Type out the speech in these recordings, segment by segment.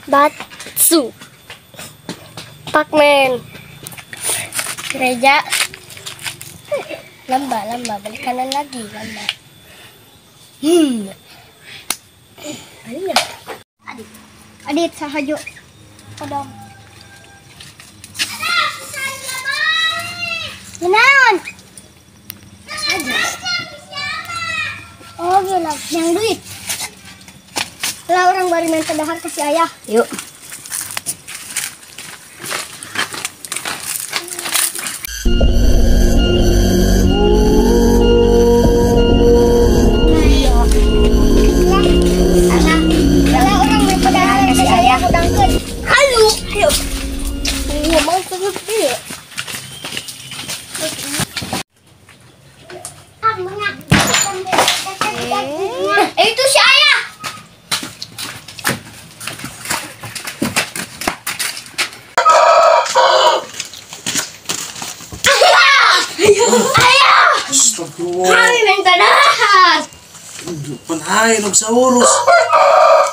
Batsu. Pacman. Gereja. Lamba, lamba, balik kanan lagi, lamba. Banyak. Adit. Adit sahajo. Kodong. Menaon. Saja. Oh, gila, yang duit. Lah orang baru minta dahar ke si ayah. Yuk. Lah orang minta dahar ke si ayah. Halo. Ayo. Ngomong terus dia. Itu si ayah. Ayah! Astagfirullah. Kami minta dahar. Panay nogsaurus.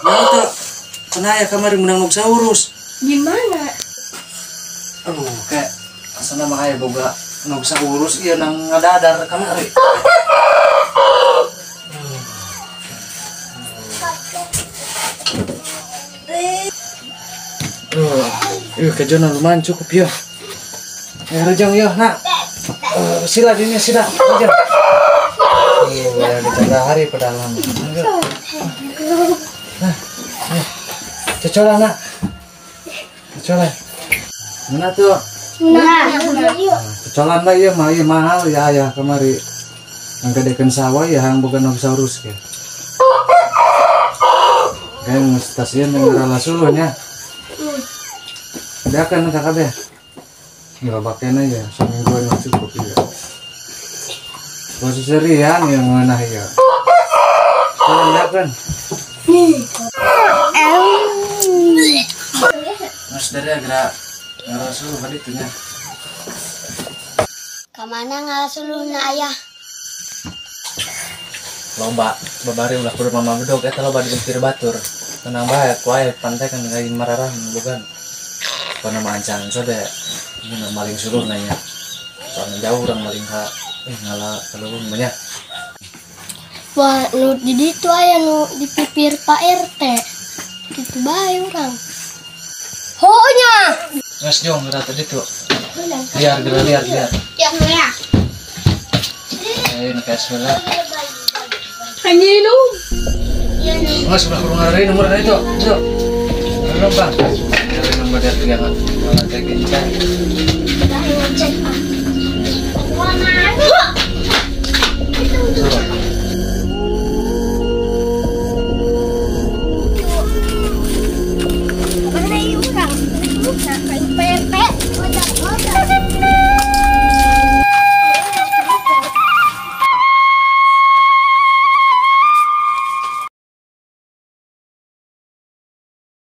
Mata. Panay kamari menang nogsaurus. Gimana? Aduh, kayak asana mah aya boga nogsaurus ieu nang ngadadar kamari. Aduh, kejona lumayan cukup ya. Ya rejang ya, nak. Sila dini sila, rejang. Iya, ada hari pedalam. Nah, cocola nak. Cocola. Mana tuh? Nah, cocolan lah iya, mah iya mahal ya ayah kemari. Yang gedekan sawah ya, hang bukan nogsaurus ya. Kayak stasiun yang ngeralah suluhnya. Udah kan kakak deh. Nggak pakainya ya, semingguan masih cukup ya. Posisi serian yang mana ya. Udah kan. Mas dari agak ngalah suluh tadi tuh nya. Kemana ngalah suluhnya ayah? Lomba, babari ulah kudu mama bedog eta loba di bukir batur. Tenang bae, ku aya pantai kan kain mararah bukan. Pernah ancang so deh, ini maling suluh nanya. Soalnya jauh orang maling ka, ngalah kaleuweung banyak. Wah, nu di ditu aya nu di pipir Pak RT. Gitu bae urang. Honya. Mas jong geura tadi tuh. Liar geura liar liar. Ya ya. Eh, ini kayak sebelah. Anjing lu. Mas udah kurang hari nomor itu. Itu. Berapa? Nomor dia tiga kan. Malah kayak gini.